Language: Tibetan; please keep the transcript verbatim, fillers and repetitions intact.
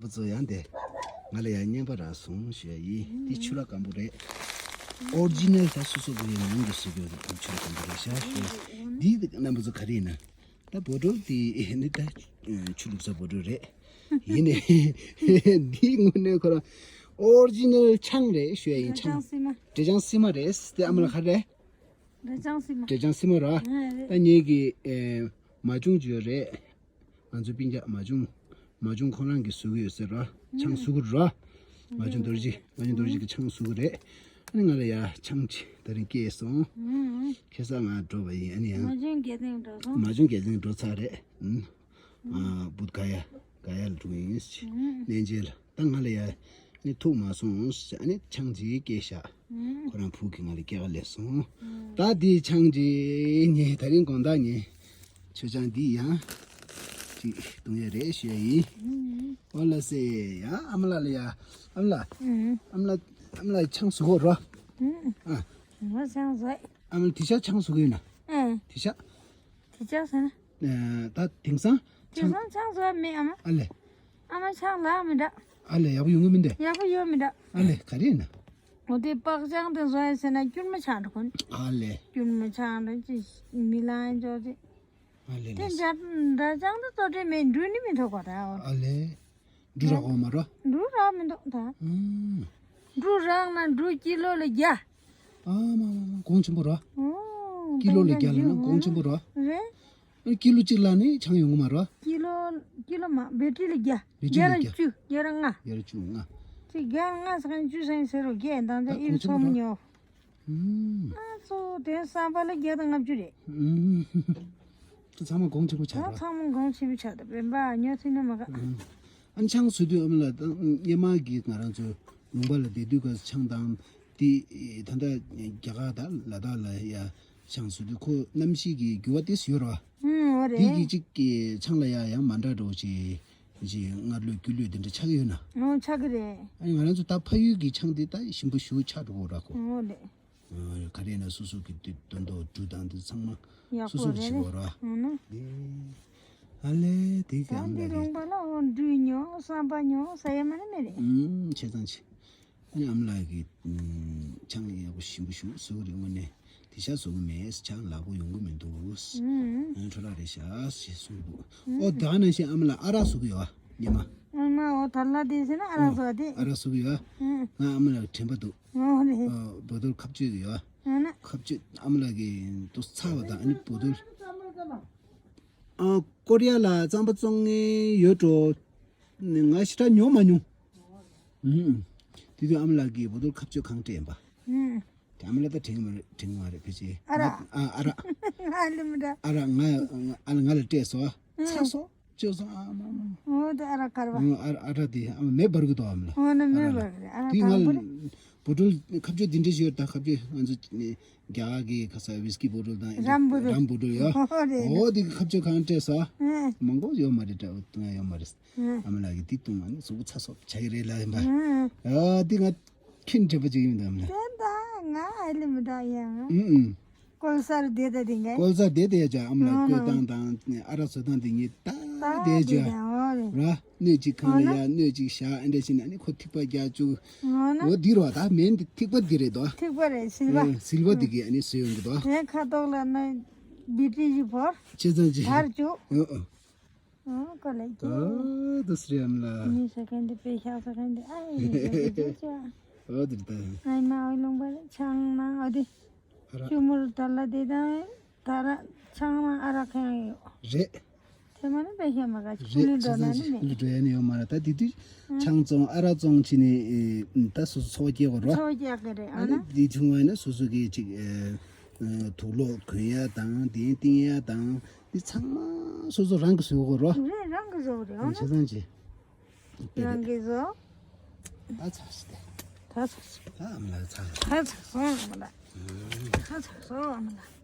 བུ་ཚོ་ཡང་དེ། ང་ལ་ཡང་རྔན་པ་རག་སོང་ཞུ་ཡ་ཡིན། འདི་ཆུ་ར་སྐམ་པོ་རེད། ཨོ་རི་ཇི་ནལ་ད་སོ་སོ་གི་ནང་གི་སོ་སོ་གི་ཆུ་ར་སྐམ་པོ་རེད་ཤག་ཞུ་ཡ། འདི་རྣམ་པ་ཚོ་ག་རེ་ཡིན་ན། ད་བོ་ཊལ་དེ་ནི་ད་ཆུ་བླུགས་ས་བོ་ཊལ་རེད། ཡིན་ནའི་འདི་དངོས་གནས་ཁོ་རང་ཨོ་རི་ཇི་ནལ་ཆང་རེད་ཞུ་ཡ་ཡིན། ཆང་། སྲིན་མ། འབྲས་ཆང་སྲིན་མ་རེད། དེ་ཨ་མ་ལ་ག་རེ་རེད། འབྲས་ཆང་སྲིན་མ། འབྲས་ཆང་སྲིན་མ་ར། ཨ་རེད། ད་ངེད་ཀྱི་ཨེ། མ་ཆུང་ཅིག་ཡོད་རེད། ང་ཚོའི་སྤུན་ཀྱག་མ་ཆུང་། མ་ཆུང་ཁོ་རང་གིས་བཟོ་གི་ཡོད་ཟེར་ར། ཆང་བཟོ་གི་ར། མ་ཆུང་རྡོ་རྗེ། མ་ཆུང་རྡོ་རྗེ་གིས་ཆང་བཟོ་གི་རེད། ཨ་ནི་ང་ལ་ཡ་ཆང་ཅིག་ད་རིང་སྐྱེས་སོང་། ཁ་སང་ང་འགྲོ་བ་ཡིན། ཨ་ནི་ཡང་། མ་ཆུང་རྒྱལ་མཚན་འགྲོ་སོང་། མ་ཆུང་རྒྱལ་མཚན་འགྲོ་ཚར་རེད། ཨ། བུད་ག་ཡ། ག་ཡ་ལ་འགྲོ་གི་ཡིན། གནས་མཇལ་ལ། ད་ང་ལ་ཡ། ཨ་ནི་ཐུག་མ་སོང་། ཨ་ནི་ཆང་ཅིག་སྐྱེས་ཤག་ཁོ་རང་བུ་གིས་ང་ལ་སྐྱེལ་ག་སླེབས་སོང་། ད་དེའི་ཆང་ཅིག་ངས་ད་རིང་དགོང་དག་ངས་མཆོད་ཆང་འདི་ཡང་ཅིག་བཏུང་ཡ་རེད་ཞུ་ཡ་ཡིན། ཨོ་ལ་སེ་ཡ། ཨ་མ་ལགས་ལ་ཡ། ཨ་མ་ལགས། ཨ་མ་ལགས། ཨ་མ་ལགས་ཆང་བཟོ་དགོས་རོ། ཨ། ང་ཆང་བཟོས། ཨ་མ་ལགས་དེ་ཤག་ཆང་བཟོ་གི་ཡོད་ན། ཨ། དེ་ཤག་དེ་ཤག་ཟེར་ན། ཨ། ད་དེང་སང་། དེང་སང་ཆང་བཟོ་མེད་ཨ་མ། ཨ་ལེ། ཨ་མ་ཆང་ལག་མི་འདྲ། ཨ་ལེ། ཡག་པོ་ཡོང་གི་མིན་ཏེ། ཡག་པོ་ཡོད་མི་འདྲ། ཨ་ལེ། ག་རེ་ཡིན་ན། འོ་དེ་པག་ཆང་དེ་བཟོ་ཡ་ཟེར་ན་སྐྱུར་མོ་ཆང་འདྲ་ཁོ་ན། ཨ་ལེ། སྐྱུར་མོ་ཆང་འདྲ་ཅི་མི་ལང་འཇོག་ཅི། ཨ་ལེ་ལེ། དེ་འདྲ་འདྲ་ཆང་དེ་བཙོ་དྲི་མེད་འབྲུ་ནི་མི་ཐོགས་པ་ད། ཨ་ལེ། འབྲུ་རག་འོང་མ་རོ། འབྲུ་རག་མི་འདུག་ད། ཨུམ། འབྲུ་རག་ན་འབྲུ་ཀི་ལོ་ལ་བརྒྱ། ཨ་མ་མ་མ། གོང་ཆེན་པོ་རོ། ཨོ། ཀི་ལོ་ལ་བརྒྱ་ལ་ན་གོང་ཆེན་པོ་རོ། རེད། ཨ། ཀི་ལོ་གཅིག་ལ་ནི་ཆང་ཡོང་གི་མ་རོ། ཀི་ལོ། ཀི་ལོ་མ། བེ་ཏྲི་ལ་བརྒྱ། བེ་ཏྲི་ལ་བརྒྱ། བརྒྱ་ལ་བཅུ། བརྒྱ་ལ་ལྔ། བརྒྱ་ལ་བཅུ་ལྔ། ཅིག་བརྒྱ་ལ་ལྔ་ཟེར་མཁན་བཅུ་ཟེར་མཁན་ཟེར་རོ། བརྒྱད་དང་ད་ཨེ་ཚོགས་མི་ཉོ། ཨུམ། ཨ་ཚོ་དེ་བསམ་པ་ལ་བརྒྱ་དང་ལྔ་བཅུ་རེད། ཨུམ། ཚང་མ་གོང་ཆེན་པོ་ཆགས་ད། ཚང་མ་གོང་ཆེན་པོ་ཆགས་ད། བེམ་པ་ཉོ་ཚིག་ནི་མ་ག། ཨུམ། ཨ་ནི་ཆང་བཟོ་དུས་ཨ་མ་ལགས་དང་སྔོན་མ་གི་ང་རང་ཚོ་ལུང་པ་ལ་བསྡད་དུས་ག་ཆང་དང་དེ་ད་ལྟ་རྒྱ་གར་དང་ལ་དྭགས་ལ་ཡ་ཆང་བཟོ་དུས་ཁོ་གནམ་གཤིས་ཀྱི་འགྱུར་བ་དེ་ཡོད་ར། ཨུམ། འོ་རེད། དེ་གི་གཅིག་གི་ཆང་ལ་ཡ་ཡང་མ་འདྲ་འགྲོ་ཅིག་ཅིག་མངར་ལོས་སྐྱུར་ལོས་དེ་འདྲ་ཆགས་ཀྱི་ཡོད་ན། ཨོ་ཆགས་ཀྱི་རེད། ཨ་ནི་ང་རང་ཚོ་ད་ཕ་ཡུལ་གྱི་ཆང་དེ་ད་ཞིམ་པོ་ཞེ་པོ་ཆགས་འགྲོ་གི་ར་ཁོ། ཨོ་རེད། ཨ། ག་རེ་ན་སོ་སོ་གི་དེ་དོན་དུ་འབྲུ་དང་དེ་ཚང་མ་ཡག་པོ་སོ་སོ་རེད་གི་བྱེད་དགོས་ར། ཨོ་ན། དེ་ཨ་ལེ་དེ་ག་ད་ཨ་མ་འདི་ལགས་རོང་པ་ལ་ཨོ་འབྲུ་ཉོ་བསམ་པ་ཉོ་ཟེར་ཡ་མ་ནི་མེད་རེད། ཨུམ། བྱས་ཙང་ཆེ། ཨ་ནི་ཨ་མ་ལགས་ཀྱིས་ཨུམ་ཆང་ཡག་པོ་ཞིམ་པོ་ཞིག་བཟོ་གི་རེད། དངོས་གནས་དེ་ཤ་བཟོ་གི་མེད། ཆང་ལག་པ་ཡོང་གི་མི་འདུག་ཨུམ། ཨ་ཁྲོ་ར་རེད་ཤག་ཞེས་གསུངས་འདུག་ཨོ་ད་ནང་བཞིན་ཨ་མ་ལགས་ཨ་རག་བཟོ་གི་ཡོད་ཨ། ཉི་མ། ཨ་མ་ཨོ་ད་ལ་དེ་ཟེར་ན་ཨ་རག་བཟོ་བ་དེ། ཨ་རག་བཟོ་གི་ཡོད་ཨ། ཨུམ། ང་ཨ་མ་ལགས་དྲན་པ་འདུག་ཨོ་རེད། ཨོ་བོ་ཏོལ་ཁ་གཅོད་ཀྱི་ཡོད་ཨ། ཨ་ན། ཁ་གཅོད་ཨ་མ་ལགས་ཀྱིས་ཏོག་ཚ་བ་དང་ཨ་ནི་བོ་ཏོལ། ཨ། ཀོ་རི་ཡ་ལ་རྩམ་པ་བཙོང་མཁན་ཡོད་འགྲོ། ང་ཞེ་དྲག་ཉོ་མ་མྱོང་། ཨུམ། དེ་དུས་ཨ་མ་ལགས་ཀྱིས་བོ་ཏོལ་ཁ་གཅོད་གང་སྤྲད་ཡིན་པ། ཨུམ། དེ་ཨ་མ་ལགས་ད་དྲན་གྱི་མ་རེད། དྲན་གྱི་མ་རེད་ཕལ་ཆེར། ཨ་རག་ཨ། ཨ་རག་ཨ་ལེ་མི་འདྲ། ཨ་རག་ང་ང་ཨ་ལ་ང་ལ་སྤྲད་སོང་ཨ། ཨུམ། ཚ་སོང་། བཅོས་སོང་ཨ་མ་མ། འོ་དེ་ཨ་རག་དཀར་བ། ཨ་ཨ་རག་དེ་ཨ་མ་མེ་འབར་གི་འདུག་ཨ་མ་ལགས། འོ་ན་མེ་འབར་གི་རེད། ཨ་རག་དེ་ང་དང་པོ་རེད། བོ་ཏོལ་ཁ་གཅོད་འདི་འདྲ་ཞིག་ཡོད་ད། ཁ་གཅོད་ང་ཚོ་རྒྱ་གར་གྱི་ཁ་ས་ཝིས་ཀི་བོ་ཏོལ་དང་རམ་བོ་ཏོལ། རམ་བོ་ཏོལ་ཡོད། ཨོ་རེད། ཨོ་དེ་ཁ་གཅོད་གང་སྤྲད་སོང་ཨ། ཨ། མང་པོ་ཡོད་མ་རེད་ད། ཨ་མ་ལགས་ཀྱིས་དེ་བཏུང་ཨ་ནི་གཟུགས་པོ་ཚ་སོབ་ཆགས་ཀྱི་རེད་ལབ་ཡིན་པ། ཨ། ཨ་དེ་ང་ཁྱོད་འདྲ་པོ་ཅིག་ཡིན་ད་ཨ་མ་ལགས། དེ་ད་ང་ཨ་ལེ་མི་འདྲ་ཡང་། ཨུ་ཨུ། བཀོལ་སར་བསྡད་ད་དེ་འགའ། བཀོལ་སར་བསྡད་དེ་ཡ་ཅག་ཨ་མ་ལགས། ཨོ་ན་བཀོལ་སྟངས་དང་ཨ་རག་བཟོ་སྟངས་དེ་ངས་ད་ད་བསྡད་དེ་ཅག་ཡ་ཨོ་རེད། ར་སྣོད་ཅིག་ཁང་ལ་ཡ་སྣོད་ཅིག་བཞག་ཨེ་འདྲ་བྱས་ན་ཨ་ནི་ཁོ་ཐིགས་པ་རྒྱག་བཅུག་ཨོ་ན། འོ་འདི་རོ། ད་མེ་འདི་ཐིགས་པ་འདི་རེད་དོ། ཐིགས་པ་རེད་ཟིལ་པ། ཨེ་ཟིལ་པ་འདི་གིས་ཨ་ནི་བཟོས་ཡོང་གི་དོ། དེ་ཁ་ཐོག་ལ་ན་བི་ཏྲི་ཞིག་བོར། བྱས་ཙང་ཅི། དར་བཅུག་ཨོ་ཨོ། ཨོ་ཀོ་ལེ་ཀི། ཨོ་དུ་སི་རི་ཨམ་ལ། མི་ས་ཁན་དེ་པེ་ཤག་ས་ཁན་དེ་ཨ་ཡེ་ཡེ་ཡེ་ཡེ་ཅི། ཨོ་དུ་ད། ཨ་ཡེ་མ་ཨོ་ལུང་པ་ཆང་ན་ཨོ་དེ། ཨ་རག་ཆུ་མུར་ད་ལ་དེ་དང་ད་ར་ཆང་ན་ཨ་རག་ཁན་ཡོད། རེད། དེ་མ་ནི་པེ་ཤག་མ་ག་ཅི་ཀུ་རེད། ལི་འགྲོ་ན་ནི་མེད། ཀུ་ལི་འགྲོ་ཡ་ནི་ཡོད་མ་རེད། ད་དེ་དུས་ཆང་བཙོང་ཨ་རག་བཙོང་ཅི་ནི་ད་སོ་སོ་འཚོ་བ་སྐྱེལ་དགོས་རོ། འཚོ་བ་སྐྱེལ་གི་རེད། ཨ་ཨ་ནི་ནི་དེ་བྱུང་བ་ཡིན་ན་སོ་སོ་གི་ཅིག་དུག་ལོག་གོན་ཡ་དང་དེ་བཏིང་ཡ་དང་། འདི་ཚང་མ་སོ་སོ་རང་གིས་བཟོ་དགོས་རོ། རེད། རང་གིས་བཟོ་དགོས་རེད། ཨ་ནི་བྱས་ཙང་ཅི། རང་གིས་བཟོ། ད་ཚར་སོང་སྟེ། ད་ཚར་སོང་། ད་ཨ་མ་ལགས་ཚར་སོང་། ད་ཚར་སོང་ཨ་མ་ལགས། ཨུམ། ད་ཚར་སོང་ཨ་མ་ལགས།